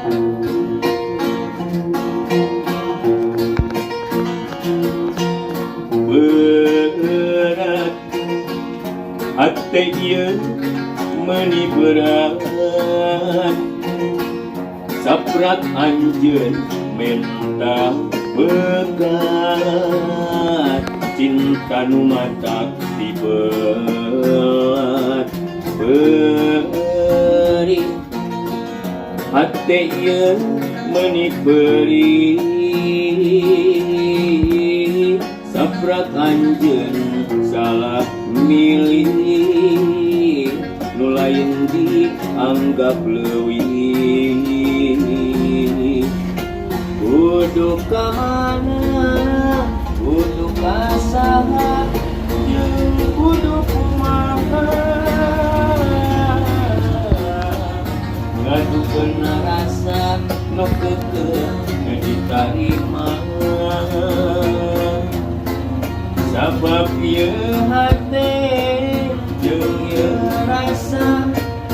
Berat hate ieu, meuni berat. Saprak anjeun menta pegat, cinta nu matak dibelat perih. Hate ieu meuni perih, saprak anjeun salah milih, nu lain dianggap leuwih. Kudu ka mana, kudu ka saha, jeung kudu kumaha, ngadukeun rasa nu keukeuh teu ditarima. Sabab ieu hate jeung ieu rasa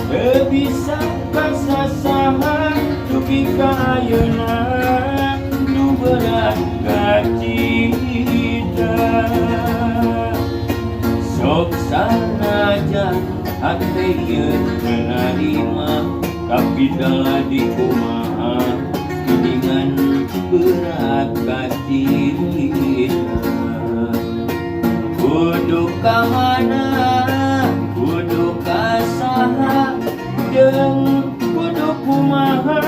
teu bisa kasasaha dugi ka ayeuna, nu berat kacida. Sok sanajan hate ieu teu narima, tapi dalah dikumaha, geuningan berat kacida. Kudu ka mana, kudu ka saha, jeung kudu kumaha,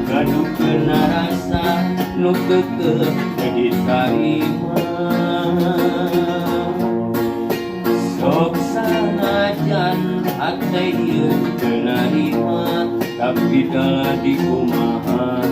ngadukeun rasa nu keukeuh teu ditarima. Sok sanajan hate ieu teu narima, tapi dalah dikumaha.